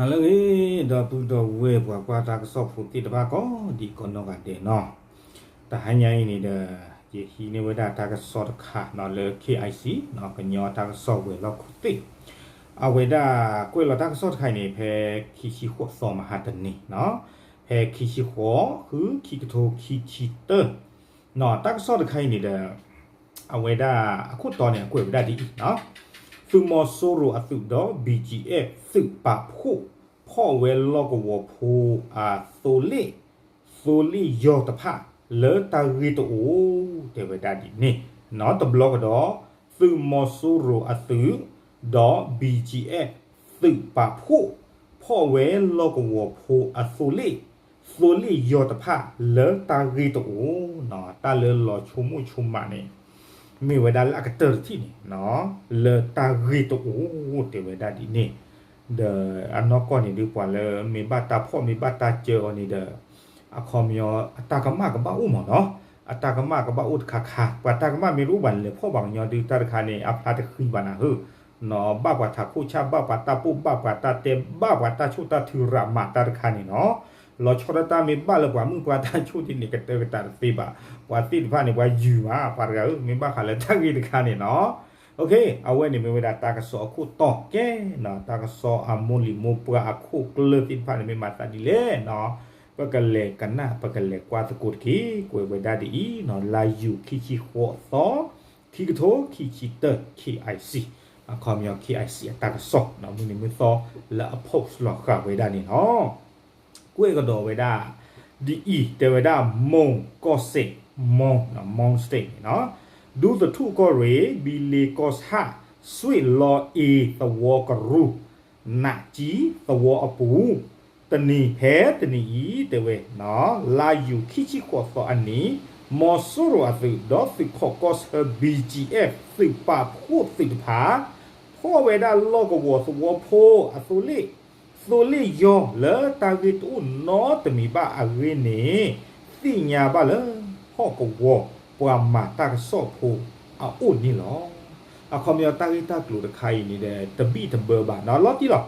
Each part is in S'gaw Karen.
ဟါလၢအဂ့ၤ ဒီပုၢ်ဒီဝဲၢ်ပှၤကွၢ်တၢ်ကစီၣ်ဖိသ့ၣ်တဖၣ်ကိးဒံးကိးနီၢ်ဂၤဒဲးနီၤ, တဟါညါအံၤန့ၣ်ဒီး ယဟံးန့ၢ်ဝဲဒၣ်တၢ်ကစီၣ်တခါနီၤလၢ KIC နီၤ ကညီတၢ်ကစီၣ်ဝဲၤလီၢ်ခိၣ်သ့ၣ်, အဝဲဒၣ်ကွဲးလီၤတၢ်ကစီၣ်တခါအံၤန့ၣ် ဖဲခံဆံဃိးသီမဟါတနံၤနီၤ, ဖဲခံဆံဃိး ဃုခံကထိခံဆံတၢ နီၤ တၢ်ကစီၣ်တခါအံၤန့ၣ်ဒီး အဝဲဒၣ်အခိၣ်တီန့ၣ် အကွဲးဝဲဒၣ်ဒ်အံၤနီၤ, သုးမီၤစိရိၤအသုးဒီး BGF သုးပာ်ဖှိၣ် ဖီၣ်ဝဲလီၢ်ကဝီၤဖိအသိလ့ၣ် သိလ့ၣ်ယီၤတဖၣ် လၢတၢ်ဂ့ၢ်တအိၣ် တဲဝဲဒၣ်ဒ်န့ၣ်နီၤ, တဘျီကဒီး သုးမီၤစိရိၤအသုး ဒီး BGF သုးပာ်ဖှိၣ် ဖီၣ်ဝဲလီၢ်ကဝီၤဖိအသိလ့ၣ် သိလ့ၣ်ယီၤတဖၣ် လၢတၢ်ဂ့ၢ်တအိၣ်နီၤ, တၢ်လၢလီၤဆိကမိၣ်ဆိကမးန့ၣ် မ့ၢ်ဝဲဒၣ်လၢအကတၢၢ်တထံၣ်န့ၣ်နီၤ, လၢတၢ်ဂ့ၢ်တအိၣ် တဲဝဲဒၣ်ဒ်န့ၣ်, ဒီးအနီၢ်ကီၢ်န့ၣ်ဒုး ပှၤလၢမ့ၢ်ဘၣ်တၢ်ဖီၣ်မ့ၢ်ဘၣ်တၢ်စၢအီၤန့ၣ်ဒီး အခီပညီ အတၢ်ကမၣ်ကဘၣ်အိၣ်မးနီၤ, အတၢ်ကမၣ်ကဘၣ်အိၣ်တခါခါ, ပှၤတၢ်ကမၣ်မ့ၢ်တအိၣ်ဘၣ်န့ၣ် လဲၤဖီၣ်ဘၣ်ကညီဒုး တၢ်တခါန့ၣ် အဖျါတဃံဘၣ်နၤဧၢ နီၤ, ဘၣ်ပှၤထးခိၣ်ဆၣ် ဘၣ်ပှၤတၢ်ပိၢ် ဘၣ်ပှၤတၢ်တဲ ဘၣ်ပှၤတၢ်ဆိၣ်တၢ်ထုးရးမးတၢ်တခါန့ၣ်နီၤ, လီၤဆီဒၣ်တၢ်မ့ၢ်ဘၣ်လၢပှၤမုၣ်ပှၤတၢ်ဆိၣ်ဒ်န့ၣ် ကတၢၢ်ကတၢၢ်တသ့ဘၣ်, ပှၤသ့ၣ်တဖၣ်န့ၣ် ပှၤယုၢ်မး ပှၤတဂၤဧၢ မ့ၢ်ဘၣ်ဃးလၢတၢ်ဂ့ၢ်တခါန့ၣ်နီၤ, အဝဲန့ၣ်မ့ၢ်ဝဲဒၣ်တၢ်ကစီၣ်အခိၣ်တီကဲနီၤ, တၢ်ကစီၣ်အမိၢ်လံၤမိၢ်ပှၢ်အခိၣ်ကျၢၢ်သ့ၣ်တဖၣ်န့ၣ် မ့ၢ်မၤသးဒ်လဲၣ်နီၤ, ပကလဲၤကနၣ် ပကလဲၤကွၢ်သကိးတက့ၢ်, ကွဲးဝဲဒၣ်ဒ်အံၤနီၤ, လါယူၤခံဆံဃိးသီ ခံကထိခံဆံတၢ KIC, အခီပညီ KIC အတၢ်ကစီၣ်နီၤ, မုၢ်နံၤမုၢ်သီလၢအ post လီၤဃာ်ဝဲဒၣ်န့ၣ်နီၤ, ကွဲးကဒီးဝဲဒၣ် ဒ်အံၤ တဲဝဲဒၣ် မိၢ်ကီၢ်စဲၣ် မိၢ် မိၢ် state န့ၣ်နီၤ, ဒူသထူၣ်ကီၢ်ရ့ၣ် ဘံလ့ကီၢ်ဆၣ် စွ့ၣ်လီၤအ့ၤသဝီကရူၢ် နးကၠံ သဝီအပူၤ, တနံၤဖဲတနံၤအံၤ တဲဝဲနီၤ, လါယူၤခံဆံဃိးသီအနံၤ, မီၤစိရိၤအသုး ဒီးသုးခိးကီၢ်ဆၢ BGF သုးပာ်ဖှိၣ်သုးတဖၣ် ဖီၣ်ဝဲဒၣ်လီၢ်ကဝီၤသဝီဖိအသိလ့ၣ် သိလ့ၣ်ယီၤလၢတၢ်ဂ့ၢ်တအိၣ်နီတမံၤဘၣ်အဂ့ၢ်န့ၣ် သ့ၣ်ညါဘၣ်လၢ ဟီၣ်ကဝီၤပှၤမၤတၢ်ကစီၣ်ဖိအအိၣ်န့ၣ်လီၤ. အခီပညီတၢ်ဂ့ၢ်တၢ်ကျိၤတခါအံၤန့ၣ်ဒီး တဘံၣ်တဘၢဘၣ်နီၤ, လီၤတံၢ်လီၤ.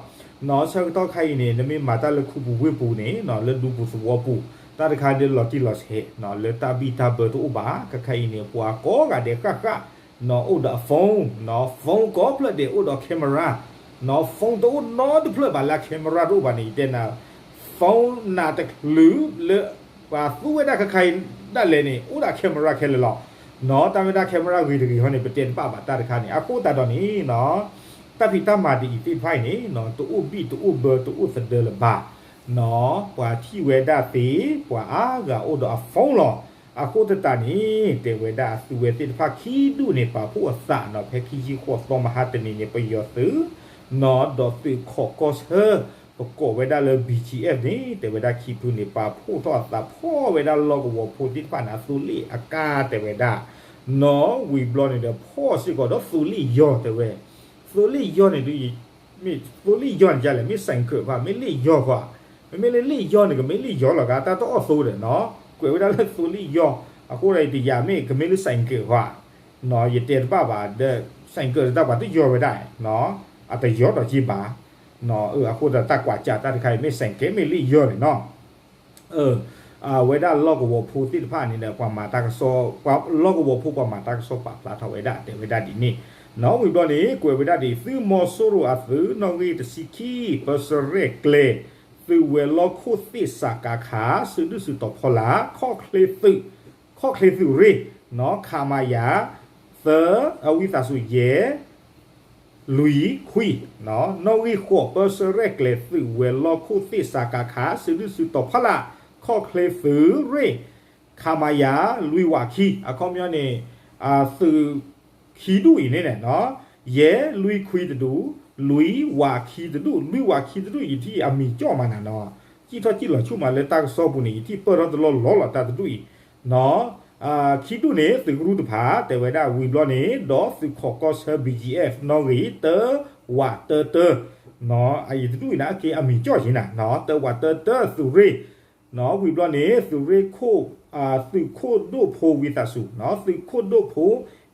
နီၤ ဆၢကတီၢ်ခါအံၤန့ၣ် နမ့ၢ်မၤတၢ်လၢခူပူၤဝ့ၢ်ပူၤန့ၣ်နီၤ, လၢဒူပူၤသဝီပူၤ တၢ်တခါဒီးလီၤတံၢ်လီၤဆဲးနီၤ, လၢတၢ်ဘံၣ်တၢ်ဘၢတအိၣ်ဘၣ်. ခဲခါအံၤန့ၣ် ပှၤကိးဂၤဒဲးဃၣ်ဃၣ်နီၤ အိၣ်ဒီးအ phone နီၤ, phone ကိးဖျၢၣ်ဒဲးအိၣ်ဒီး camera နီၤ, phone တအိၣ်နီတဖျၢၣ်ဘၣ်လၢ camera တအိၣ်ဘၣ်န့ၣ် ယတဲနၤ phone နးတချုးလၢ ပှၤသူဝဲဒၣ်ခဲခါအံၤဒၣ်လဲာ်န့ၣ် အိၣ်ဒီး camera ခဲလၢာ်လီၤ. နီၤ တၢ်မ့ၢ်ဒၣ် camera ဂ့ၤတဂ့ၤဟီန့ၣ် ပတဲတဘၣ်ဘၣ်တၢ်တခါန့ၣ် အဃိသတးဒီးန့ၣ်နီၤ, တၢ်ဖံးတၢ်မၤဒ်အံၤသ့ၣ်တဖၣ်အံၤန့ၣ်နီၤ တအိၣ်ဘံၣ်တအိၣ်ဘၢတအိၣ်သဒၢလၢၤဘၣ်နီၤ, ပှၤထံၣ်ဝဲဒၣ်သ့ ပှၤအါဂၤအိၣ်ဒီးအ phone လီၤ. အဃိသတးန့ၣ် တဲဝဲဒၣ်အသုးဝဲသ့ၣ်တဖၣ်ခံဒူၣ်န့ၣ် ပာ်ဖှိၣ်အသးနီၤ, ဖဲခံဆံဃိးသီမဟါတနံၤန့ၣ် ပယီၤသုးနီၤ ဒီးသုးခိးကီၢ်ဆၢ ပကိးဝဲဒၣ်လၢ BGF န့ၣ် တဲဝဲဒၣ်ခံဖုန့ၣ် ပာ်ဖှိၣ်ထီၣ်အသးဖီၣ်ဝဲဒၣ်လီၢ်ကဝီၤဖိသ့ၣ်တဖၣ်န့ၣ် အသိလ့ၣ်အကါတဲဝဲဒၣ်နီၤ, ဝံၤဘျီန့ၣ်ဒီး ဖီၣ်စ့ၢ်ကီးဒီးသိလ့ၣ်ယီၤတဲဝဲ, သိလ့ၣ်ယီၤန့ၣ်ဒုး မ့ၢ်သိလ့ၣ်ယီၤန့ၣ်ဒ်လဲၣ်, မ့ၢ်စဲးကၢးဧါ, မ့ၢ်လ့ၣ်ယီၤဧါ, မ့မ့ၢ်လၢလ့ၣ်ယီၤန့ၣ် ကမ့ၢ်လ့ၣ်ယီၤလီၤဂာ် တၢ်တအီၣ်သိဒီးနီၤ, ကွဲးဝဲဒၣ်လၢသိလ့ၣ်ယီၤ, အဃိဒီးယတယာ်မ့ၢ်ကမ့ၢ်လၢစဲးကၢးဧါ, ယတဲတဘၣ်ဘၣ်ဒီး စဲးကၢးတၢ်ပှၤတယီၤဝဲဒၣ်, အတယီၤဒီးက့ဘၣ်, အဃိဒီးတၢ်ကွၢ်စၢ်တၢ်တခါအံၤ မ့ၢ်စဲးကၢးမ့ၢ်လ့ၣ်ယီၤန့ၣ်နီၤ အဝဲဒၣ်လီၢ်ကဝီၤဖိသ့ၣ်တဖၣ်န့ၣ်ဒီး ပှၤမၤတၢ်ကစီၣ် လီၢ်ကဝီၤဖိပှၤမၤတၢ်ကစီၣ်ပာ်ဖျါထီၣ်ဝဲဒၣ် တဲဝဲဒၣ်ဒ်န့ၣ်နီၤ, ဝံၤဘျီန့ၣ် ကွဲးဝဲဒၣ်ဒ် သုးမီၤစိရိၤအသုး နီၣ်ဂံၢ်တဆံခံ ပၢစရဲၣ်ကျဲၤ သုးဝဲၤလီၢ်ခိၣ်သ့ၣ် စကခ စုဒုၣ်စုတီၤဖီလာ် ခီၣ်ချ့သုး ခီၣ်ချ့သုးရ့ၣ်နီၤ ခမရ သၢ အဝံသးစူၤယဲၢ် လွံၢ်ခွံ, နီၣ်ဂံၢ်ဃိး ပၢစရဲၣ်ကျဲၤ သုးဝဲၤလီၢ်ခိၣ်သ့ၣ် စကခ စုဒုၣ်စုတီၤဖီလာ် ခီၣ်ချ့သုးရ့ၣ် ခမရ လွံၢ်ဝးခံ အခီပညီန့ၣ် သုးခံဒူၣ်အံၤန့ၣ်နီၤ, ယဲၢ်လွံၢ်ခွံတဒူၣ်, လွံၢ်ဝးခံတဒူၣ်, လွံၢ်ဝးခံတဒူၣ် ယထံၣ်အမံၤကၠီၣ်မးနၤနီၤ, စံၣ်ထီၣ်စံၣ်လီၤဆူၣ်မးလၢတၢ်ကစီၣ်ပူၤန့ၣ် ယထံၣ်ပၢၢ်ထီၣ်တလီၢ်လီၢ်လီၤ တၢ်တဒူၣ်အံၤနီၤ, ခံဒူၣ်န့ၣ် သုးကရူၢ်တဖၣ် တဲဝဲဒၣ်ဝံၤဘျီန့ၣ် ဒီးသုးခိးကီၢ်ဆၢ ဘံၣ်ကၠံၣ်အဲၣ် နီၣ်ဂံၢ် တၢ ဝးတၢတၢ အံၤတဒူၣ်အံၤန့ၣ် အက့ၤအမံၤကၠီၣ်ယံၤနၤနီၤ, တၢ ဝးတၢတၢ သုးရ့ၣ် နီၤ, ဝံၤဘျီန့ၣ် သုးရ့ၣ်ခိၣ် သုးခိၣ်ဒိၣ်ဖိဝံသးစူၤနီၤ, သုးခိၣ်ဒိၣ်ဖိ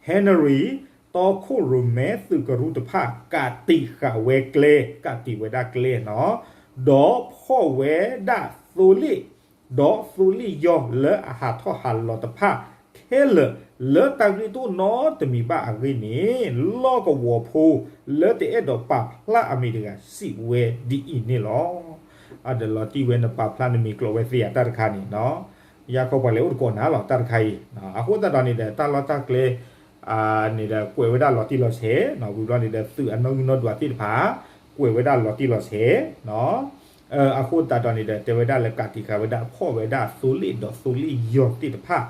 ဟဲနရံၣ် တီခိၣ်ရိၣ်မဲ သုးကရူၢ်တဖၣ် ကးတံာ်ဃာ်ဝဲကျဲ, ကးတံာ်ဝဲဒၣ်ကျဲနီၤ, ဒီးဖီၣ်ဝဲဒၣ်သိလ့ၣ် ဒီးသိလ့ၣ်ယီၤလၢအဟးထီၣ်ဟးလီၤတဖၣ်ခဲလၢာ် လၢတၢ်ဂ့ၢ်တအိၣ်နီတမံၤဘၣ်အဂ့ၢ်န့ၣ် လီၢ်ကဝီၤဖိလၢတအဲၣ်ဒိးပာ်ဖျါအမံၤတဂၤစံးဝဲဒ်အံၤန့ၣ်လီၤ. အဒီးလီၤတံၢ်ဝဲနပာ်ဖျါနမံၤကျိာ်ဝဲသ့ဧါတၢ်တခါန့ၣ်နီၤ, ယါခီပှၤလဲၤအိၣ်တကိးနၤလီၤတၢ်တခါအံၤ, အဃိသတးဒီးန့ၣ်ဒီး တၢ်လီၢ်တၢ်ကျဲ န့ၣ်ဒီး ကွဲးဝဲဒၣ်လီၤတံၢ်လီၤဆဲး, ဝံၤဘျီန့ၣ်ဒီး သုးအနီၣ်ဂံၢ်နီၣ်ဒွးသ့ၣ်တဖၣ် ကွဲးဝဲဒၣ်လီၤတံၢ်လီၤဆဲး, အဃိသတးဒီးန့ၣ်ဒီး တဲဝဲဒၣ်လၢကးတံာ်ဃာ်ဝဲဒၣ်ဖီၣ်ဝဲဒၣ်သိလ့ၣ်ဒီးသိလ့ၣ်ယီၤသ့ၣ်တဖၣ်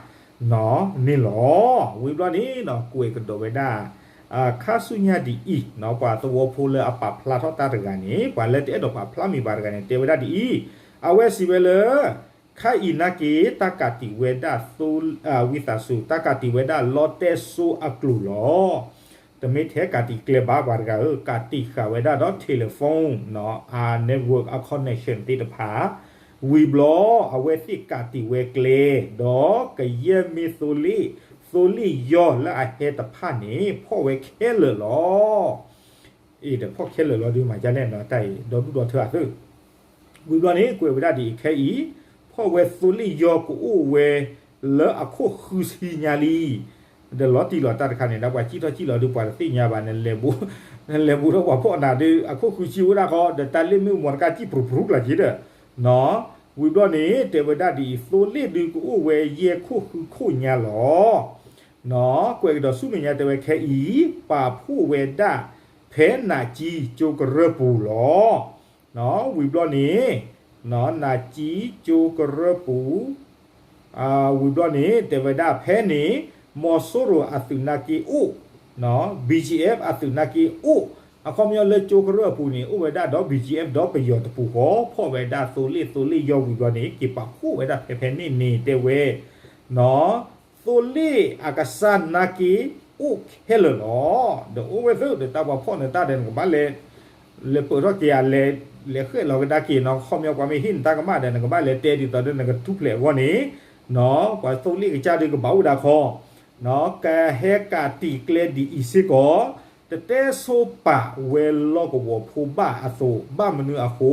န့ၣ်လီၤ. ဝံၤဘျီန့ၣ်နီၤ ကွဲးကဒီးဝဲဒၣ် ခါဆူညါဒ်အံၤ, ပှၤသဝီဖိလၢအပာ်ဖျါထီၣ်တၢ်တဂၤန့ၣ် ပှၤလၢတအဲၣ်ဒိးပာ်ဖျါမံၤဘၣ်တဂၤန့ၣ် တဲဝဲဒၣ်ဒ်အံၤ, အဝဲစံးဝဲလၢ ခဲအံၤနာ်က့ တၢ်ကးတံာ်ဝဲဒၣ် ဝံသးစူၤ တၢ်ကးတံာ်ဝဲဒၣ်လီတဲစိအကျိာ်လီၤ. တမ့ၢ်ထဲကးတံာ်ကျဲဘၣ်ပှၤတဂၤဧၢ, ကးတံာ်ဃာ်ဝဲဒၣ်ဒီး telephone အ network အ connection သ့ၣ်တဖၣ်, ဝံၤဘျီ အဝဲသ့ၣ်ကးတံာ်ဝဲကျဲ, ဒီးကယဲၢ်မ့ၢ်သိလ့ၣ်, သိလ့ၣ်ယီၤလၢအဟဲတဖၣ်န့ၣ် ဖီၣ်ဝဲခဲလၢာ်လီၤ. အ့ၣ် ဒီးဖီၣ်ခဲလၢာ်လီၤဒုးမၤဒ်လဲၣ်နီၤ တၢ်အံၤ ဒီဒူၣ်ဒီထၢအသၢ ဝံၤဘျီန့ၣ် ကွဲးဝဲဒၣ်ဒ်အံၤ ခဲအံၤ ဖီၣ်ဝဲသိလ့ၣ်ယီၤကအိၣ်ဝဲ လၢအခိၣ်ဃုဆံညါလံ. ဒီးလီၤတံၢ်လီၤတၢ်တခါန့ၣ် ဒီးပှၤစံၣ်ထီၣ်စံၣ်လီၤဒုး ပှၤတသ့ၣ်ညါဘၣ်, နလဲၤဘူးထီၣ်ပှၤဖီၣ်နၤဒုး အခိၣ်ဃုဆံအိၣ်ဒၣ်ဃီ ဒီးတၢ်လ့ၣ်မ့ၣ်အူမီၤတကါစံၣ်ပြူၤပြူၤကျါက့ဒီး ဝံၤဘျီန့ၣ် တဲဝဲဒၣ်ဒ်အံၤ သိလ့ၣ်ဒုးကအိၣ်ဝဲယဲၢ်ခိၣ်ဃုခိၣ်ညါလီၤ. ကွဲးကဒီးဆူမဲာ်ညါတဲဝဲခဲအံၤ ပာ်ဖှိၣ်ဝဲဒၣ် ဖဲနးကံကၠိကရၢၢ်ပူၤလီၤ. ဝံၤဘျီန့ၣ် နးကံကၠိကရၢၢ်ပူၤ ဝံၤဘျီန့ၣ် တဲဝဲဒၣ်ဖဲန့ၣ် မီၤစိရိၤအသုးနာ်က့အိၣ်, BGF အသုးနာ်က့အိၣ်, အခီပညီလၢကၠိကရၢၢ်အပူၤန့ၣ် အိၣ်ဝဲဒၣ်ဒီး BGF ဒီးပယီၤတပူၤဃီ ဖီၣ်ဝဲဒၣ်သိလ့ၣ် သိလ့ၣ်ယီၤဝံၤဘျီန့ၣ် က့ၤပာ်ဖှိၣ်ဝဲဒၣ်ဖဲဖဲန့ၣ်န့ၣ် တဲဝဲ သိလ့ၣ်အကစၢ်နာ်က့အိၣ်ခဲလၢာ်လီၤ. ဒီးအိၣ်ဝဲသ့ဒီးတၢ်ပှၤဖီၣ်နတၢ်ဒီး နကဘၣ်လဲၤ လဲၤပၢၢ်ထီၣ်က့ၤဧါ လဲၤဃဲၣ်လီၤကဒါက့ၤနီၤ, ခီပညီပှၤမ့ၢ်ဟ့ၣ်နတၢ်ကမၣ်ဒီး နကဘၣ်လဲၤတဲဒ်သိးဒီးနကထူၣ်ဖျဲးအဂီၢ်န့ၣ်, ပှၤသိလ့ၣ်ကစၢ်ဒုးကဘၣ်အိၣ်ဒၣ်ခီ, ကဟဲကးတံာ်ကျဲဒ်အံၤစ့ၢ်ကီး, တတဲဆိပာ်ဝဲလီၢ်ကဝီၤဖိဘၣ်အသိး ဘၣ်မနုၤအဃိ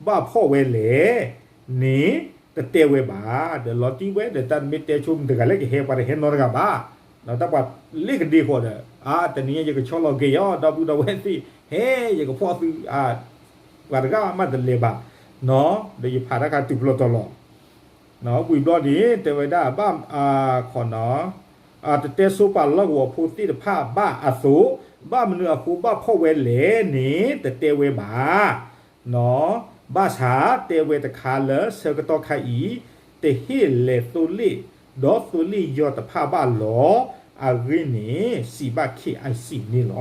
ဘၣ်ဖီၣ်ဝဲလဲၣ်န့ၣ် တတဲဝဲဘၣ်. ဒီးလီၤတံၢ်ဝဲဒီး တၢ်မ့ၢ်တဲဆိမတဂၤလၢကဟဲ ပှၤတဟဲနီတဂၤဘၣ်. တၢ်ပှၤလ့ၣ်ကဒ့ဃီဒီး အါ တနံၤညါယကဆီလီၤက့ၤယီၤ ဒီပုၢ်ဒီဝဲၢ်သ့ၣ် ဟဲ ယကဖီၣ်သု ပှၤတဂၤမးတလဲၤဘၣ်, ဒီးယဖးတၢ်ခါတုၤဖျီတီၤလီၤ. ဝံၤဘျီန့ၣ် တဲဝဲဒၣ်ဘၣ် ခီနီၤ တတဲဆိပာ်လီၢ်ကဝီၤဖိသ့ၣ်တဖၣ်ဘၣ်အသိး, ဘၣ်မနုၤအဃိဘၣ်ဖီၣ်ဝဲလဲၣ်န့ၣ် တတဲဝဲဘၣ်. ဘၣ်ဆၣ်တဲဝဲတခါလၢဆၢကတီၢ်ခါအံၤ တဟ့ၣ်လဲၤသိလ့ၣ် ဒီးသိလ့ၣ်ယီၤတဖၣ်ဘၣ်လီၤ. အဂ့ၢ်န့ၣ် စံးဘၣ် KIC န့ၣ်လီ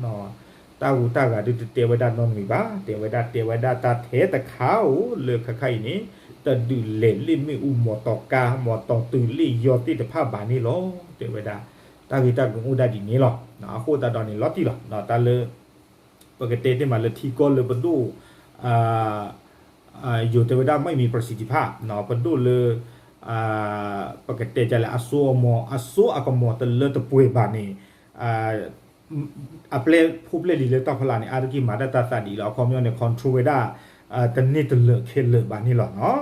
ၤ. တၢ်ဂူတၢ်ဂၤဒုးတတဲဝဲဒၣ်နီတမံၤဘၣ်, တဲဝဲဒၣ် တဲဝဲဒၣ်တၢ်ထဲတခါဧိၤ လၢခဲခါအံၤန့ၣ် တဒုးလဲၤလ့ၣ်မ့ၣ်အူမီၤတီၤကါ မီၤတီၤတုၤလ့ၣ်ယီၤသ့ၣ်တဖၣ်ဘၣ်န့ၣ်လီၤ. တဲဝဲဒၣ် တၢ်ဂ့ၢ်တၢ်ကျိၤအိၣ်ဒၣ်ဒ်န့ၣ်လီၤ. အဃိသတးဒီးန့ၣ် လီၤတံၢ်လီၤ တၢ်လၢ ပကတဲတ့ၢ်မးလၢထံကီၢ်လၢပဒိၣ် ယိၤတဲဝဲဒၣ် ไม่มีประสิทธิภาพ ပဒိၣ်လၢ ပကတဲကလဲၣ် အစိအမီၤ အစိအကမီၤတလၢတပှဲၤဘၣ်န့ၣ် အပျဲၢ်ဖိပျဲၢ်လံၤလၢတၢ်ဖီလာ်န့ၣ် အါတက့ၢ်မၤတၢ်တၢ်သးဒ်အံၤလီၤ. အခီပညီန့ၣ် control ဝဲဒၣ် တန့ၢ်တလၢာ်ခဲလၢာ်ဘၣ်န့ၣ်လီၤ.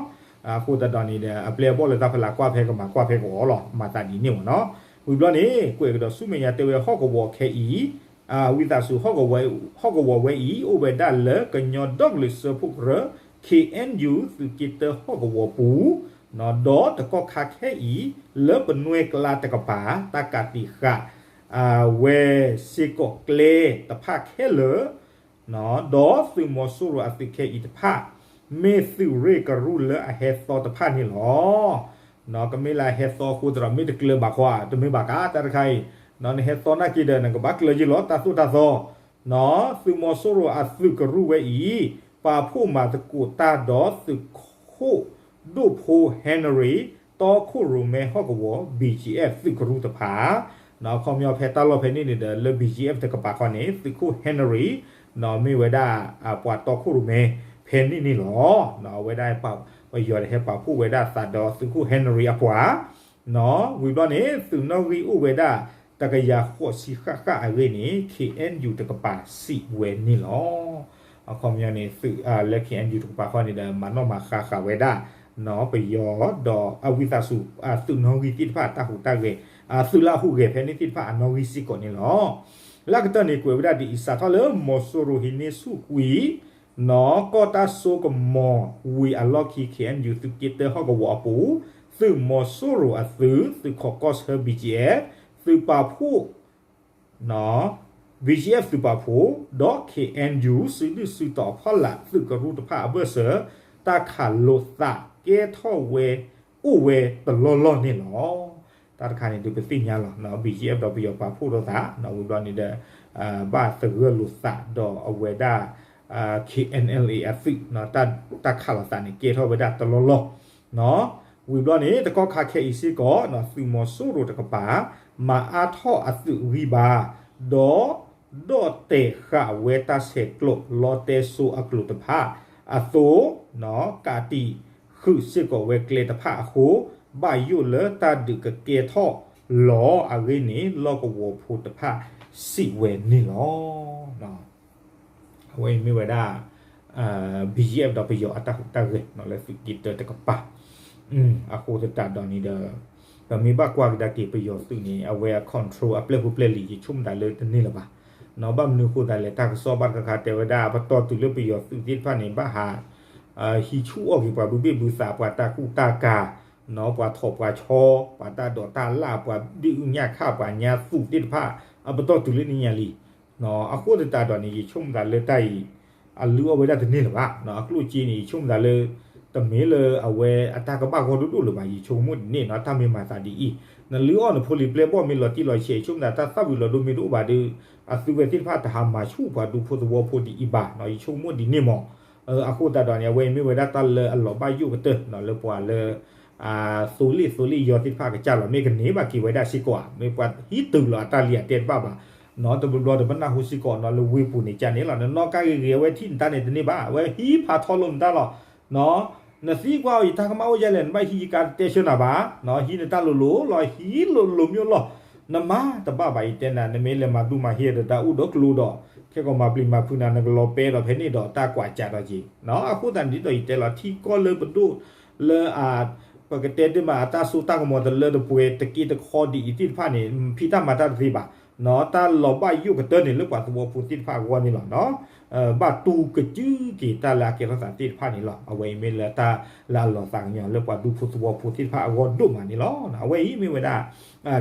အဃိသတးဒီးန့ၣ်ဒီး အပျဲၢ်အဘီၣ်လၢတၢ်ဖီလာ်ကွၢ်ဖဲကမၤကွၢ်ဖဲကအီၤလီၤ. မၤသးဒ်န့ၣ်မ့ၢ်နီၤ. ဝံၤဘျီန့ၣ် ကွဲးကဒီးဆူမဲာ်ညါတဲဝဲဟီၣ်ကဝီၤခဲအံၤ ဝံသးစူၤ ဟီၣ်ကဝီၤဝဲအံၤ အိၣ်ဝဲဒၣ်လၢ ကညီဒီကလုာ်စၢဖှိၣ်ကရၢ KNU သုးက့တၢဟီၣ်ကဝီၤပူၤ, ဒီးတကီၢ်ခါခဲအံၤ လၢပနွဲၢ်ကျါတကပၤ တၢ်ကးတံာ်ဃာ် ဝဲစ့ၢ်ကီးကျဲတဖၣ်ခဲလၢာ် ဒီးသုးမီၤစိရိၤအသုးခဲအံၤတဖၣ် မ့ၢ်သုးရ့ၣ်ကရူၢ်လၢအဟဲသီတဖၣ်န့ၣ်လီၤ. ကမ့ၢ်လၢအဟဲသီအဃိသတးဒီး မ့ၢ်တကျၢၤဘၣ်ဃီဧါ, တမ့ၢ်ဘၣ်ကါ တၢ်တခါအံၤ နဟဲသီနာ်က့ဒီး နကဘၣ်ကျၢၤယ့ၢ်လီၤ တၢ်သိၣ်တၢ်သီ သုးမီၤစိရိၤအသုးကရူၢ်ဝဲအံၤ ပာ်ဖှိၣ်မၤသကိးတၢ်ဒီးသုးခိၣ်ဒိၣ်ဖိ Henry တီခိၣ်ရိၣ်မဲဟီၣ်ကဝီၤ BGF သုးကရူၢ်တဖၣ် အခီပညီဖဲတၢ်လီၢ်ဖဲန့ၣ်န့ၣ်ဒီး လၢ BGF တကပၤဃီန့ၣ် သုးခိၣ် Henry မ့ၢ်ဝဲဒၣ် ပှၤတီခိၣ်ရိၣ်မဲ ဖဲန့ၣ်န့ၣ်လီၤ. အဝဲဒၣ် ပယီၤဒီးဟဲပာ်ဖှိၣ်ဝဲဒၣ်သးဒီးသုးခိၣ် Henry အပှၤ ဝံၤဘျီန့ၣ် သုးနီၣ်ဂံၢ်အိၣ်ဝဲဒၣ် တကယၤဃိးဆံဃၣ်ဃၣ်အဂ့ၢ်န့ၣ် KNU တကပၤစံးဝဲန့ၣ်လီၤ. အခီပညီန့ၣ် သုးလၢ K N U တကပၤဃီန့ၣ်ဒီး မၤနီၣ်မၤဃါဃာ်ဝဲဒၣ် ပယီၤဒီးအဝံသးစူၤ သုးနီၣ်ဂံၢ်သ့ၣ်တဖၣ်အတၢ်ဟူးတၢ်ဂဲၤ သုးလၢအဟူးဂဲၤဖဲန့ၣ်သ့ၣ်တဖၣ်အနီၣ်ဂံၢ်စ့ၢ်ကီးန့ၣ်လီၤ. လၢအကတၢၢ်န့ၣ် ကွဲးဝဲဒၣ်ဒ်အံၤ စးထီၣ်လၢမီၤစိရိၤဟံးန့ၢ်ဆူၣ်ကွံာ် နီၢ်ကီၢ်တၢ်စိကမီၤဝံၤအလီၢ်ခံ K N U သုးက့တၢဟီၣ်ကဝီၤအပူၤ သုးမီၤစိရိၤအသုး သုးခိးကီၢ်ဆၢ B G F သုးပာ်ဖှိၣ် B G F သုးပာ်ဖှိၣ် ဒီး K N U စုဒုၣ်စုတီၤအဖီလာ် သုးကရူၢ်တဖၣ်အဘၢၣ်စၢၤ တၢ်ခးလိာ်သးကဲထီၣ်ဝဲ အိၣ်ဝဲတလီၢ်လီၢ်န့ၣ်လီၤ. တၢ်တခါန့ၣ်ဒုးပသ့ၣ်ညါလီၤ B G F ဒီးပယီၤပာ်ဖှိၣ်လိာ်သး ဝံၤဘျီန့ၣ်ဒီး ဘၣ်သဂၢၢ်လိာ်သးဒီးအဝဲဒၣ် K N L A အသုး တၢ်ခးလိာ်သးန့ၣ် ကဲထီၣ်ဝဲဒၣ်တလီၢ်လီၢ် ဝံၤဘျီန့ၣ် တကီၢ်ခါခဲအံၤစ့ၢ်ကီး သုးမီၤစိရိၤတကပၤ မၤအါထီၣ်အသုးဂံၢ်ဘါ ဒီး ဒီးတဲာ်ဃာ်ဝဲတၢ်ဆဲးကျိး လီတဲစိအကျိၤတဖၣ်အသိး ကးတံာ်ဃုာ်စ့ၢ်ကီးဝဲကျဲတဖၣ်အဃိ ဘၣ်ယိၣ်လၢတၢ်ဒုးကကဲထီၣ်လီၤအဂ့ၢ်န့ၣ် လီၢ်ကဝီၤဖိတဖၣ်စံးဝဲန့ၣ်လီၤ. အဝဲအံၤမ့ၢ်ဝဲဒၣ် B G F ဒီးပယီၤအတၢ်ဟူးတၢ်ဂဲၤ လၢသုးက့တၢတကပၤ အဃိသတးဒီးန့ၣ်ဒီး ပမ့ၢ်ဘၣ်ကွၢ်ကဒါက့ၤပယီၤသုးန့ၣ် အဝဲအ control အပျဲၢ်ဖိပျဲၢ်လံၤ ယဆိကမိၣ်သးလၢတန့ၢ်လၢၤဘၣ်. ဘၣ်မနုၤအဃိသတးလဲၣ် တၢ်ကစီၣ်ဘၣ်တခါခါတဲဝဲဒၣ် ပတီၢ်တုၤလၢပယီၤသုးသ့ၣ်တဖၣ်န့ၣ် ဘၣ်ဟး ဟံးဆူၣ်အီၣ်က့ၤပှၤဘုဘ့ၣ်ဘုသး ပှၤတၢ်ကူၣ်တၢ်ကၤ ပှၤထိးပှၤဆီ ပှၤတၢ်ဒိးတၢ်လၣ် ပှၤဒုးညၣ်ခၣ်ပှၤညါသူးသ့ၣ်တဖၣ် အပတီၢ်တုၤလၢနံၣ်ညါလံ. အဃိသတးဒီးန့ၣ် ယဆိကမိၣ်သးလၢတၢ်အံၤ အလုၢ်အီၣ်ဝဲဒၣ်တန့ၢ်လၢၤဘၣ်. အကျိၣ်စ့န့ၣ် ယဆိကမိၣ်သးလၢ တမ့ၢ်လၢအဝဲအတၢ်ကဘၣ်ဂီၢ်ဒိၣ်ဒိၣ်လၢၤဘၣ်. ယဆိကမိၣ်ဒ်န့ၣ်နီၤ တၢ်မ့ၢ်မၤသးဒ်အံၤ နလုၢ်အီၣ်နဖိလံၤပျဲၢ်ဘီၣ်မ့ၢ်လီၤတံၢ်လီၤဆဲး ယဆိကမိၣ်သးတၢ်သၣ်ဝံၤလီၤဒိမ့ၢ်တအိၣ်ဘၣ်ဒီး အသုဝဲသ့ၣ်တဖၣ်တဟးမၤဆူၣ်ပှၤဒူဖိသဝီဖိဒ်အံၤဘၣ်. ယဆိကမိၣ်ဒ်န့ၣ်မး အဃိသတးဒီးန့ၣ် အဝဲအံၤမ့ၢ်ဝဲဒၣ်တၢ်လၢအလီၤဘၣ်ယိၣ်ကတၢၢ် လၢပှၤလၢ သိလ့ၣ်သိလ့ၣ်ယီၤသ့ၣ်တဖၣ်ကစၢ်လီၤ မ့ၢ်ကန့ၢ်ဘၣ်က့ၤဝဲဒၣ်စ့ၢ်ကီးဧါ မ့ၢ်ပှၤဟံးတုၤလီၤအတၢ်လံအတဲတဘၣ်ဘၣ် တဘျီဘျီတပနၢ်ဟူစ့ၢ်ကီးနီၤ လၢဝ့ၢ်ပူၤန့ၣ်ကန့ၣ်လီၤ နနီၣ်ကါဂ့ၤဂ့ၤ အဝဲထံၣ်နတၢ်န့ၣ်တန့ၢ်ဘၣ် အဝဲဟံးဖးထီလိာ်နတၢ်လီၤ. နသံကွၢ်အီၤ ယတၢ်ကမၣ်အိၣ်ဒ်လဲၣ် နဘၣ်ဟံးယကါတတဲဆၢနၤဘၣ် ဟံးနတၢ်လိၤလိၤလီၤ ဟံးလိၤလိၤမ့ၢ်လီၤ နမၤတဘၣ်ဘၣ် ယတဲနၤ နမ့ၢ်လဲၤမၤဒူမၤဟ့ၣ်ဒီးတၢ်အိၣ်ဒီးကျိဒီး ခဲကီးမၤပျံၤမၤဖုးနၤ နကလီၤပဲဒီးဖဲန့ၣ်ဒီးတၢ်ကွၢ်ကးဒီးက့ၤ အဃိသတးန့ၣ်ဒ်သိးယတဲလီၤ ထံကီၢ်လၢပဒိၣ်လၢ ပကတဲတ့ၢ်မး အတၢ်စိတၢ်ကမီၤတလၢတပှဲၤတက့တခီဒ်အံၤသ့ၣ်တဖၣ်န့ၣ် ဖံးတၢ်မၤတၢ်တသ့ဘၣ် တၢ်လီၤဘၣ်ယိၣ်ကတၢၢ်န့ၣ် လၢပှၤသဝီဖိသ့ၣ်တဖၣ်အဂီၢ်န့ၣ်လီၤ. ဘၣ်တူၢ်ကစုက့ၤတၢ်လၢအကဲထီၣ်သးသ့ၣ်တဖၣ်န့ၣ်လီၤ. အဝဲအံၤမ့ၢ်လၢတၢ်လၢအလီၤသးကညီၤလၢပှၤဒူဖိသဝီဖိသ့ၣ်တဖၣ်အဂီၢ်ဒိၣ်မးန့ၣ်လီၤ. အဝဲအံၤမ့ၢ်ဝဲဒၣ်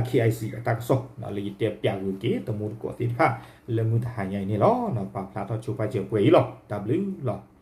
K I C အတၢ်ကစီၣ် လၢယတဲပၠးဂုာ်က့ၤ တမူတကိးသ့ၣ်တဖၣ် လၢမုၢ်တဟါညါအံၤန့ၣ်လီၤ. ပာ်ဖျါထီၣ်ဆိပာ်စၢၤပှဲၤအံၤလီၤ. တၢ်ဘျုးလီၤ.